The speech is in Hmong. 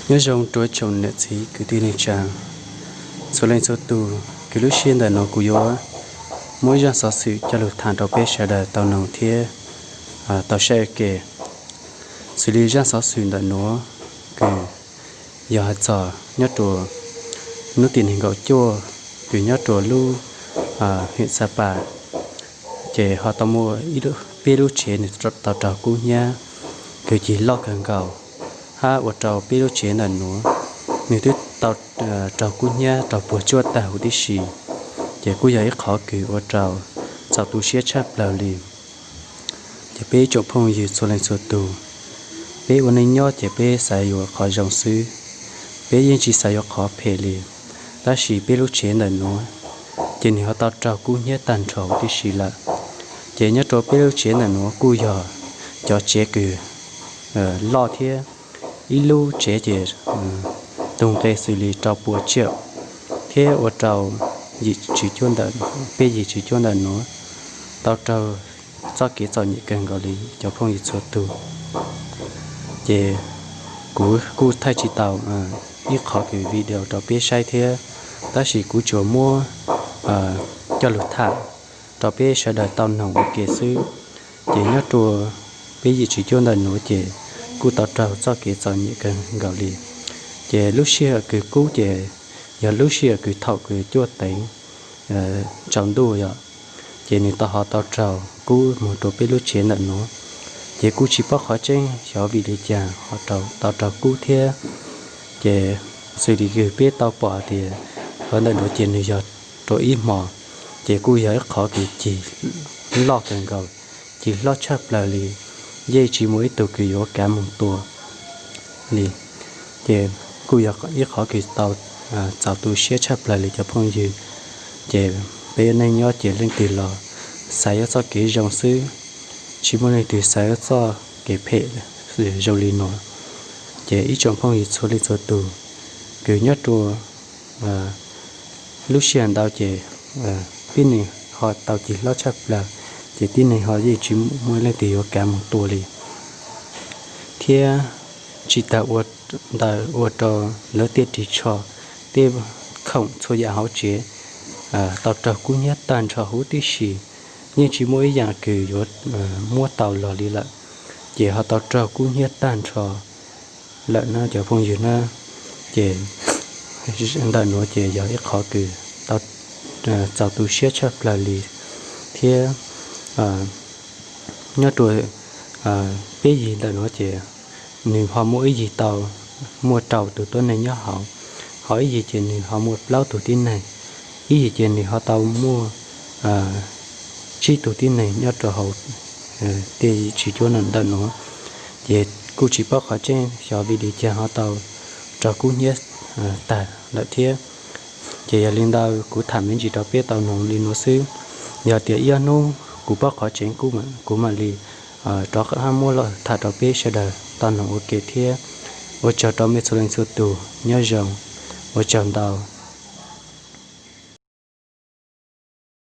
Nyob zoo rau tsoom niam txiv kwv tij neej tsa txhua leej txhua tus, kws lub sij hawm ntawm nuav kuv yuav muab zaaj xov xwm coj lug thaam rau peb sawv daws tau noog thiab tau saib ua ke. Xws li zaaj xov xwm ntawm nuav kws yog has txog nyob rua nub tim neeg nkaum cuaj kws nyob rua lub hwm Xa Pas, ces ho tau muaj peb lub tsev nwg tau raug kub hnyiab kws cig loj kawg nkaus, hab ua rau peb lub tsev ntawm nuav nwg twb tau raug kub hnyiab raug puag tsuaj taag huv tib si, ces kuj yog ib qhov kws ua rau txaus tu siab tshaj plawg li. Ces peb ib tsoom phooj ywg txhua leej txhua tug, peb ua neej nyob ces peb xav yuav qhov zoo xwb, peb yeej tsi xav yuav qhov phem li. Tab sis peb lub tsev ntawm nuav ces nwg ho tau raug kub hnyiab taag nrho huv tib si lawm. Ces nyob rua peb lub tsev ntawm nuav kuj yog cov tsev kws loj thiab, ib lub tsev ces tug nqe xws li rau puas tsiaum, thiab ua rau yim tswv cuab ntawm, peb yim tswv cuab ntawm nuav tau raug txoj kev txom nyem kawg nkaus li cov phooj ywg txhua tug. Ces kuv kuj thaij tsi tau ib qhov kws video rau peb saib thiab, tab sis kuv tsuas muab coj lug thaam rau peb sawv daws tau noog ua ke xwb. Ces nyob rua peb yim tswv cuab ntawm nuav ces kuj tau raug txoj kev txom nyem kawg nkaus li. Ces lub sij hawm kws kub ces yog lub sij hawm kws thaum kws cuaj teev tsaus ntuj yom, ces nwg tau ho tau raug kub moog rua peb lub tsev ntawm nuav. Ces kuj tsi paub qhov tseeb xyov vim li cas ho tau raug kub thiab. Ces xws li kws peb tau pom tias qhov ntawm nuav ces nwg yog rua ib hmos, ces kuj yog ib qhov kws cig loj kawg nkaus, cig hlob tshaj plawg li, yeej tsi muaj ib tug kws yuav kav moog tua li. Ces kuj yog ib qhov kws tau txaus tu siab tshaj plawg li cov phooj ywg. Ces peb ua neej nyob ces leej twg los xav yuav txoj kev zoo xwb, tsi muaj leej twg xav yuav txoj kev phem zoo li nuav. Ces ib tsoom phooj ywg txhua leej txhua tug, kws nyob rua lub sij hawm ntawd ces tib neeg ho tau cig hlob tshaj plawg, ces tib neeg ho yeej tsi muaj leej twg yuav kav moog tua li. Thiab tsi tas ua ntawd ua rau lawv tej ris tsho, tej khoom txhua yam hauv tsev tau raug kub hnyiab tag nrho huv tib si, yeej tsi muaj ib yaam kws yuav muab tau los li lawm, ces ho tau raug kub hnyiab tag nrho lawm na cov phooj ywg na. Ces ntawm nuav ces yog ib qhov kws tau txaus tu siab tshaj plawg li. Thiab nyob rua peb yig ntawm nuav ces nwg ho muaj ib yig tau muaj rau tug tuab neeg nyob hauv, ho ib yig ces nwg ho muaj plaub tug tib neeg, ib yig ces nwg ho tau muaj tsib tug tib neeg nyob rau hauv tej tswv cuab ntawm nuav. Ces kuj tsis paub qhov tseeb xyov vim li cas ho tau raug kub hnyiab tag lawm thiab. Ces yog li ntawd kuv tham me ntsis rau peb tau noog li nuav xwb. Yog tias ib ob hnub kuv paub qhov tseeb kuv mam li rov qab muab los tham rau peb sawv daws tau noog ua ke thiab. Ua tsaug rau mej txhua leej txhua tus, nyob zoo, ua tsaug ntau.